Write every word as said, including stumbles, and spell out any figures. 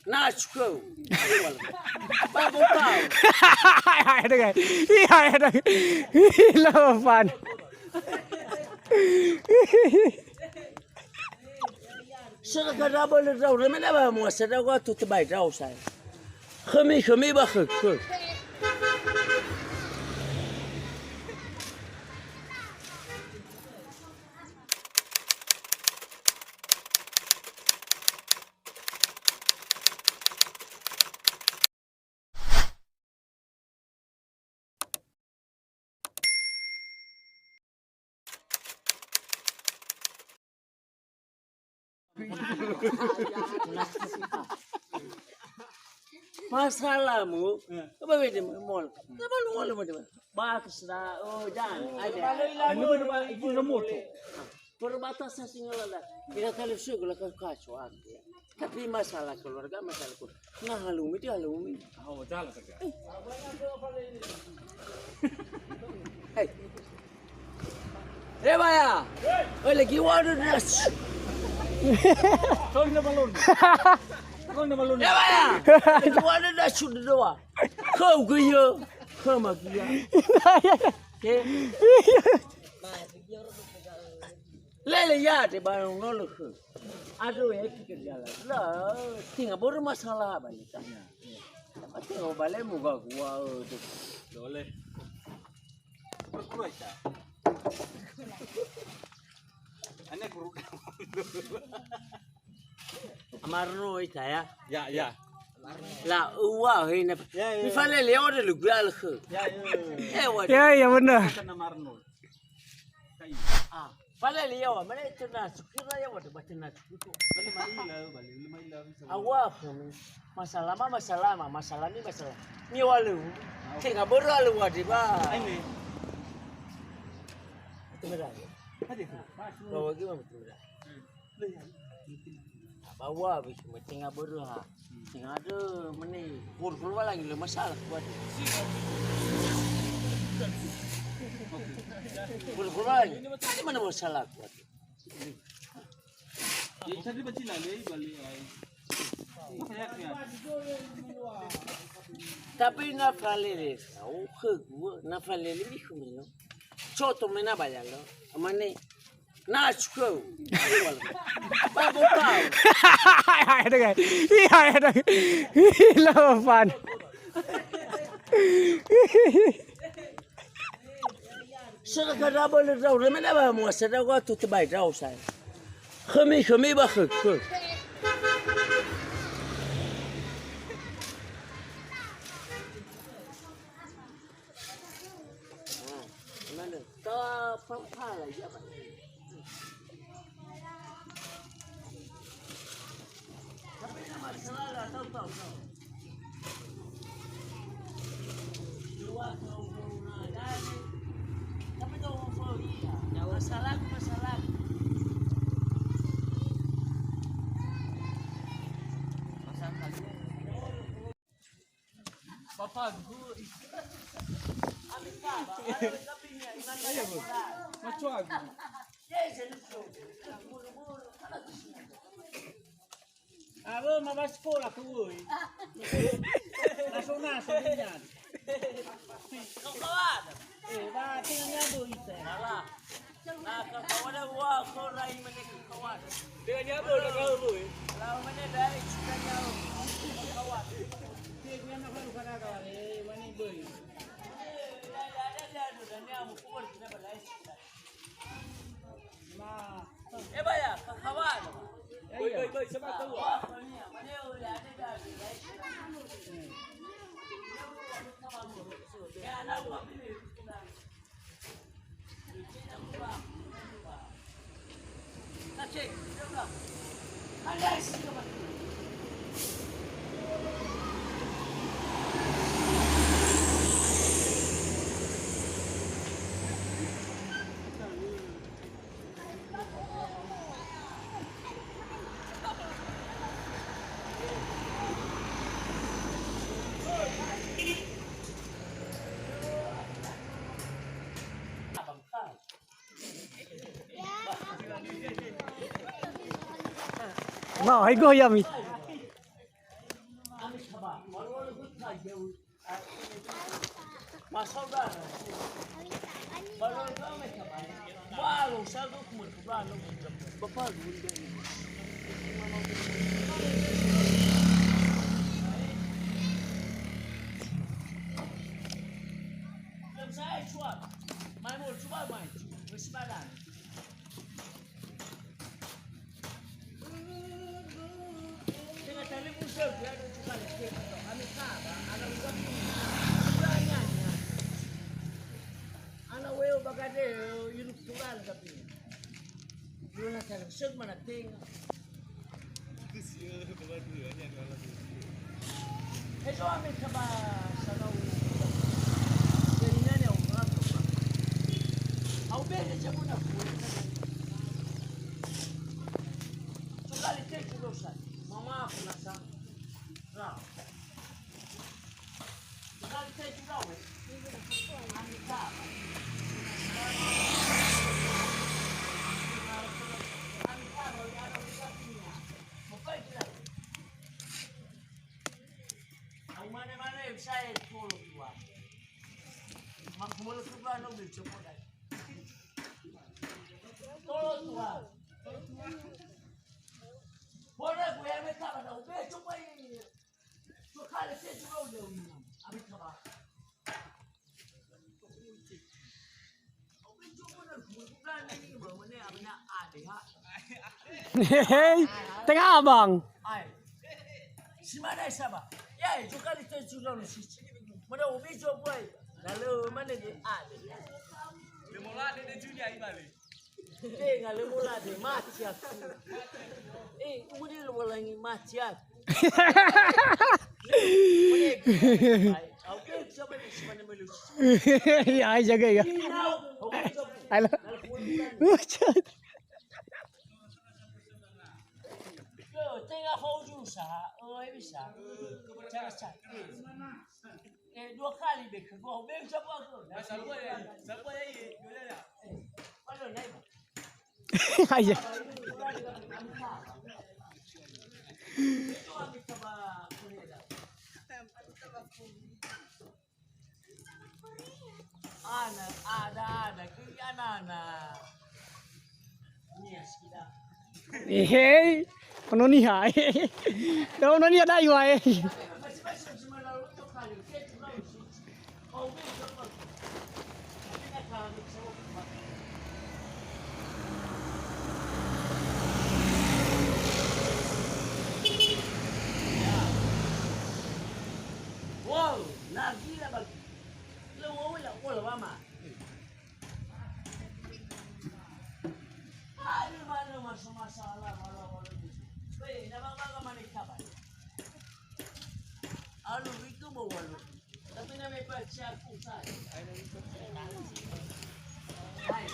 Na cukup. Ba botau. Hai, hai, dengar. Ih, hai, hai, dengar. Ih, lawan. Sera kada bole drau, remena ba mua sera wa tu tebai drau saya. Khami, khami ba khö, khö. Masalamu, apa bede mol? Apa lu mol? Bagus dah, oh jangan. Ada. Anu ba ibu na moto. Perbatasan Singalala. Kita kalau sudah kalau kacau. Tapi masalah keluarga, masalah keluarga. Nah, halumi dia halumi. Oh, jalan saja. Hei. Rebaya. Oi, lagi waduh das. Tolong na balon. Tolong na balon. Rebaya. Lagi waduh das sudah doa. Kau gaya. Kau magia. Oke. Lele ya, de ba nolo khö. Aduh, ya, pikir jalan. Lah, tinggal baru masalah banyak. Tapi oh, balik muka gua, eh, tu. Boleh. Berkuah, tak? Anak guru. Amarno ita ya. Ya, ya. La ua he na. Ya, ya, ya. Mifalele ode lu gua lho. Ya, ya. Eh, wa. Ya, ya, benar. Bukan Amarno. Ah, falele yawa, mana itu na sukira yawa, de baca na suku. Bali maila, bali maila. Awa, masalah ma, masalah ma, masalah ni masalah. Ni walu. Tenga boro alu wadi ba. Ini. Itu merah. Tadi tu. Bawa gimana betul dah? Bawa habis, tenga boro ha. Tenga ada mana? Kur-kur balang le masalah buat. Kur-kur balang. Tadi mana masalah buat? Tadi baca lalu balik ai. Tapi na falele, oh, khö gua, na falele mi khumino. Coto mena bayar lo. Amane. Na cukup. Ba botau. Hai, hai, dengar. Ih, hai, hai, dengar. Ih, lawan. Sera kada bole drau, remena ba mua sera wa tu tebai drau saya. Khami, khami ba khö, khö. Ayo, Bu. Maco aku. Aro ma ba sekolah ku, woi. Naso-naso nian. Eh, ba tenga nyabo ita. Salah. Na kakawana wa ko rai mene kakawana. Tenga nyabo na kau, woi. Lau mene dari kita nyabo. Kakawana. Dia dia na baru kada kau, eh, mane boy. Ma, hai go yami. Ana weo bagade yuruk turan tapi. Yuna tala sek mana tenga. Hezo ame taba sanau. Jadi nani au ngato. Au bene jabuna. Coba lihat terus. Mama aku nasa. Bona ku ya me taba na ube coba ini. Hei, tenga abang. Simana saba. Ya, juga di tu juga lu sisi. Mana umi coba. Lalu mana dia ada. Dia mola dia dia juga ibalik. Eh, ngale mola de, mati aku. Eh, umuri lu walangi mati aku. Oke, siapa ni, siapa ni melu? Ya, jaga ya. Halo. Ucet. Yo, tenga fauju sa, oh, bisa. Cara sakit. Eh, dua kali be ke gua, be ucap aku. Ayo. Ana, ada, ada, ke ana, ana. Ehe, ono niha. Da ono niha da'i wa, eh. Wow, lagi lah bagi. Lo, lo, lo, lo, mama. Alu itu mau walu. Tapi nama baca aku saya. Hai.